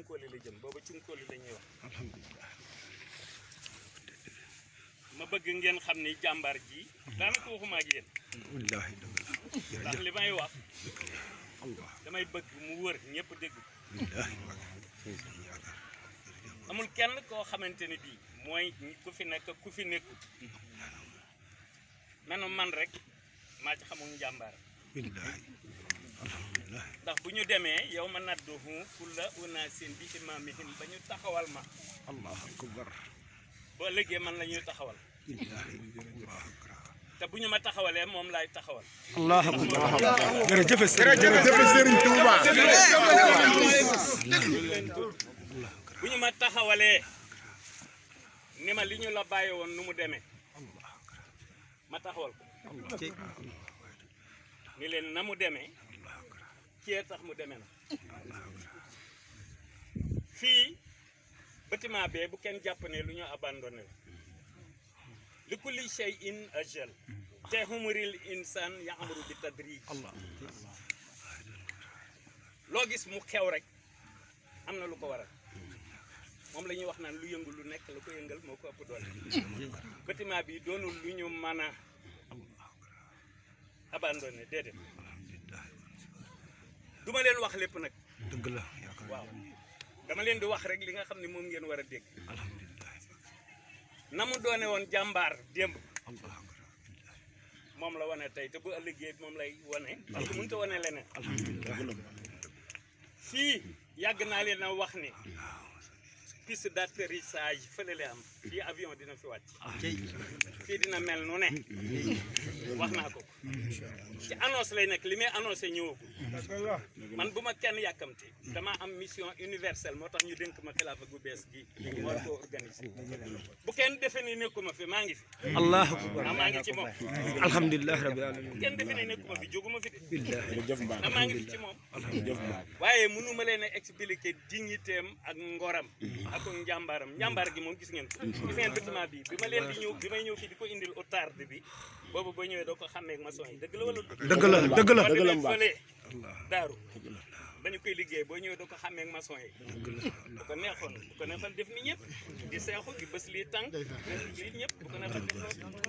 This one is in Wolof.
cunkooli la jëm booba cunkooli la ñuy wax ma bëgg ngeen xam ni jàmbaar ji daanaka waxuma ak yéen wallaahi ndax li may wax damay bëgg mu wër ñëpp dégg amul kenn koo xamante ni bii mooy ku fi nekk ku fi nekkul menu man rek maa ci xamul njàmbaar ndax bu ñu demee yow ma nadduhu kulla unaasin bi imaamihim ba ñu taxawal ma allahu akbar boo léegi man la ñuy taxawal te bu ñu ma taxawalee moom laay taxawal allahu akbar jërëjëf Serigne Touba bu ñu ma taxawalee ni ma li ñu la bàyyi woon nu mu demee ma taxawal ko ni leen na mu demee kii tax mu demee na fii bâtiment bee bu kenn jàpp ne lu ñu abandonné li kulli shay'in ajal te humuril insan ya'muru bi tadrij loo gis mu xew rek am na lu ko waral moom la ñuy wax naan lu yëngu lu nekk la ko yëngal moo ko ëpp doole bâtiment bi doonul lu ñu mën a abandonné déedéet duma leen wax lépp nag dëgg la waaw dama leen di wax rek li nga xam ne moom ngeen war a dégg na mu doone woon jàmbaar démb moom la wane tey te bu ëllëgee moom lay wane parce que mënut a wane leneen fii yàgg naa leen a wax ni piste d'atterrissage fële la am fii avion dina fi wàcc fii dina mel nu ne wax naa ko ci annonce lay nekk li may annoncé ñëwagul man bu ma kenn yàkkamte dama am mission universelle moo tax ñu dénk ma xilaafa gu bees gi ñu war koo organiser bu kenn defe ni nekkuma fi maa ngi fi allahu akbar maa ngi ci moom alhamdulilah rabbil alamin bu kenn defe ni nekkuma fi jóguma fi de maa ngi fi ci moom waaye mënu ma leen a expliquer dignitéem ak ngoram ak njàmbaar gi moom gis ngeen ko gis ngeen bâtiment bi bi ma leen di ñëw bi may ñëw fii di ko indil au tarde bi boobu boo ñëwee doo ko xàmmee ak maçon yi dëgg la wala dëgg la fële daaru dañu koy liggéey boo ñëwee doo ko xàmmee ak maçon yi bu ko neexoon def ni ñëpp di seexu di bës lii tànk lii ñëpp bu ko neexoon def loolu